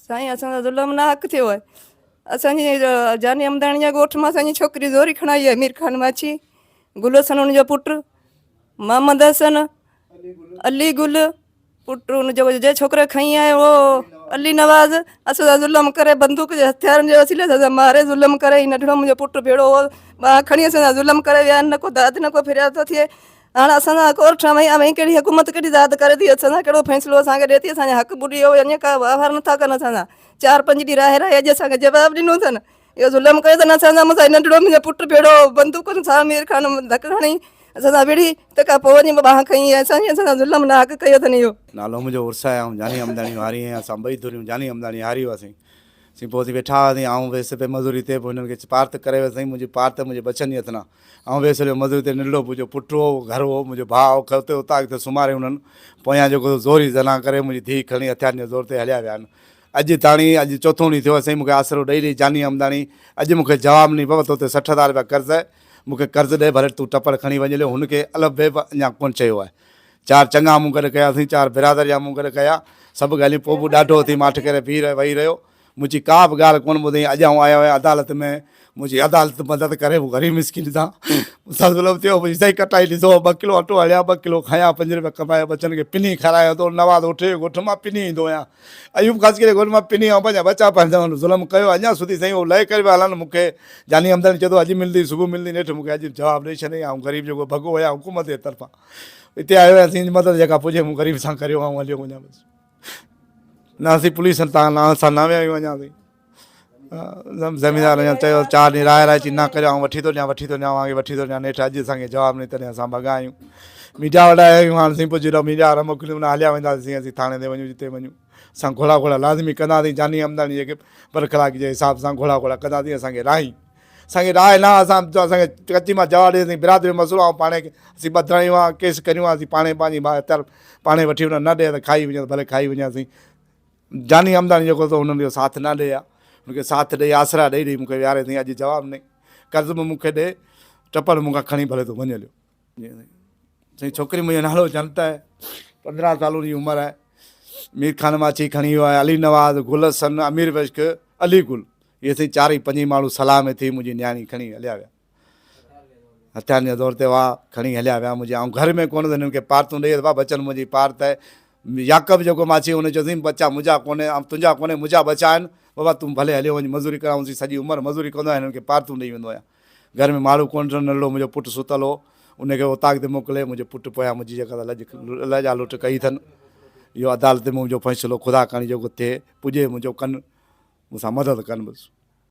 سائين اسان سان ظلم ناحق ٿيو آهي اسان جي جاني امداڻي جا ڳوٺ مان اسان جي ڇوڪري زوري کڻائي آهي مير خان ماڇي گل حسن ان جو پٽ محمد حسن علي گل پٽ ان جو جي ڇوڪري کڻي آيو هو علي نواز اسان سان ظلم ڪري بندوق جي هٿيارن جي وسيلي سان ماري ظلم ڪري هي ننڍڙو منهنجو پٽ ڀيڙو هو ٻانهن کڻي اسان سان ظلم ڪري ويا آهن نه ڪو داد نه ڪو فرياد ٿو ٿئي هاڻ اسان سان ڪورٽ ۾ اوهين ڪهڙي حڪومت ڪهڙي داد ڪري ٿي اسان سان ڪهڙو فيصلو اسان کي ڏي ٿي اسان جا حق ٻڏي ويو اڃا ڪا واهر نٿا ڪن اسان سان چار پنج ڏينهن راهي راهي اڄ اسان کي جواب ڏنو اٿن اهو ظلم ڪيو اٿن اسان سان منهنجو ننڍڙو منهنجو پٽ ڀيڙو بندوقن سان مير خان ڌڪ هڻي اسان سان وڙهي تنهن کان پوء وڃي ٻانهن کنئي اسان جي اسان سان ظلم ناحق ڪيو اٿن اهو. نالو منهنجو عرس آهي آئون جاني امداڻي هاري آهيان اسان ٻئي ڌريون جاني امداڻي هاري هئاسين سين پوء اسين ويٺا هئاسين، آئون ويس پئي مزوري تي، پوء هنن کي پارت ڪري ويس سائين منهنجي پارت منهنجي ٻچن جي هٿ نا. آئون ويس هليو مزوري تي، ننڍڙو منهنجو پٽ هو، گهر هو، منهنجو ڀاء هو، اتي اوطاق تي سمهاري هنن پويان جيڪو سو زوري زنا ڪري منهنجي ڌيء کڻي هٿيارن جي زور تي هليا ويا آهن. اڄ تاڻي اڄ چوٿون ڏينهن ٿيو آهي سائين مون کي آسرو ڏئي ڏئي جاني امداڻي اڄ مون کي جواب ڏني بابا تو تي 60 هزار رپيا قرض آهي مون کي قرض ڏي ڀلي تون ٽپڙ کڻي وڃ هليو هن کي الف بي به اڃا ڪونه چيو آهي. چار چڱا مون گڏ ڪيا سين، چار برادر جا مون گڏ ڪيا، سڀ ڳالهيون پوء به ڏاڍو اٿي ماٺ ڪري بيهي رهيو ويهي رهيو. منهنجي ڪا به ڳالهه ڪونه ٻڌائين. اڄ آئون آيو آهيان عدالت ۾، منهنجي عدالت مدد ڪري، مون غريب مسڪين سان مون سان ظلم ٿيو، منهنجي سائين ڪٽائي ڏسو، ٻه ڪلو اٽو هڻيا، ٻه ڪلو کنيا، پنج روپيا ڪمايا، ٻچن کي پني کارايان ٿو، نواز اوٺي جي ڳوٺ مان پني ايندو آهيان، ايوب خاصخيلي جي ڳوٺ مان پني آئون پنهنجا ٻچا پاليندو آهيان، ظلم ڪيو اڃا سڌي سائين هو لئه ڪري پيا هلن، مون کي جاني همدردي چئي ٿو اڄ ملندي صبح ملندي، نيٺ مون کي اڄ جواب ڏئي ڇڏيائين، آئون غريب جيڪو ڀڳو آهيان حڪومت جي طرفان. اتي آيو آهيان سين مدد جيڪا پڄي مون غريب سان ڪريو آئون هليو وڃان بس نه اسين پوليس تان نه اسان نه ويا آهيون اڃا تائين زميندار اڃا چيو چار ڏينهن راء راء چي نه ڪريو آئون وٺي ٿو ڏيان وٺي ٿو ڏيان اوهان کي وٺي ٿو ڏيان نيٺ اڄ اسان کي جواب نه تڏهن اسان ڀڳا آهيون ميڊيا وٽ آيا آهيون هاڻ سين پڇي رهو ميڊيا وارا موڪليون نه هليا وينداسين اسين ٿاڻي تي وڃون جتي وڃون اسان گهوڙا گهوڙا لازمي ڪنداسين جاني آمدني جي برخلاف جي حساب سان گهوڙا گهوڙا ڪنداسين اسان کي راهي اسان کي راء نه اسان اسان کي ڪچي مان جواب ڏي اسين برادري جو مسئلو آئون پاڻي اسين ٻڌرايون آ ڪيس ڪريون آ اسين پاڻي پنهنجي ڀاء تر پاڻي وٺي وڃون نه ڏي ته کائي وڃي ڀلي کائي وڃي اسين جاني آمداني جيڪو ته هنن جو ساٿ نه ڏي آ هن کي ساٿ ڏي آسرا ڏئي ڏئي مون کي ويهاري اٿئي اڄ جواب نه قرض به مون کي ڏي ٽپڙ مون کان کڻي ڀلي تون وڃ هليو سائين ڇوڪري منهنجو نالو جنت آهي 15 سال ان جي عمر آهي مير خان ماڇي کڻي ويو آهي علي نواز گل حسن امير بشڪ علي گل اهي سائين چارئي پنجئي ماڻهو صلاح ۾ ٿي منهنجي نياڻي کڻي هليا ويا. هٿيارن جي زور تي هئا، کڻي هليا ويا. منهنجي آئون گهر ۾ ڪونه هوس، هنن کي پارتون ڏئي ويس، بابا بچن منهنجي پارت آهي. يعقوب جيڪو ماڇي هن چيو سائين ٻچا منهنجا ڪونهي، تنهنجا ڪونهي منهنجا ٻچا آهن، بابا تون ڀلي هليو وڃ مزوري ڪر، آئون سائين سڄي عمر مزوري ڪندو آهيان، هنن کي پارتون ڏئي ويندو آهيان. گهر ۾ ماڙهو ڪونه ڏٺو، ننڍڙو منهنجو پٽ ستل هو، ان کي اوطاق تي موڪلي منهنجو پٽ پويان منهنجي جيڪا لڄ لڄا لٽ ڪئي اٿن. اهو عدالت ۾ منهنجو فيصلو خدا ڪاڻي جيڪو ٿئي پڄي منهنجو ڪن مون سان مدد ڪن بس.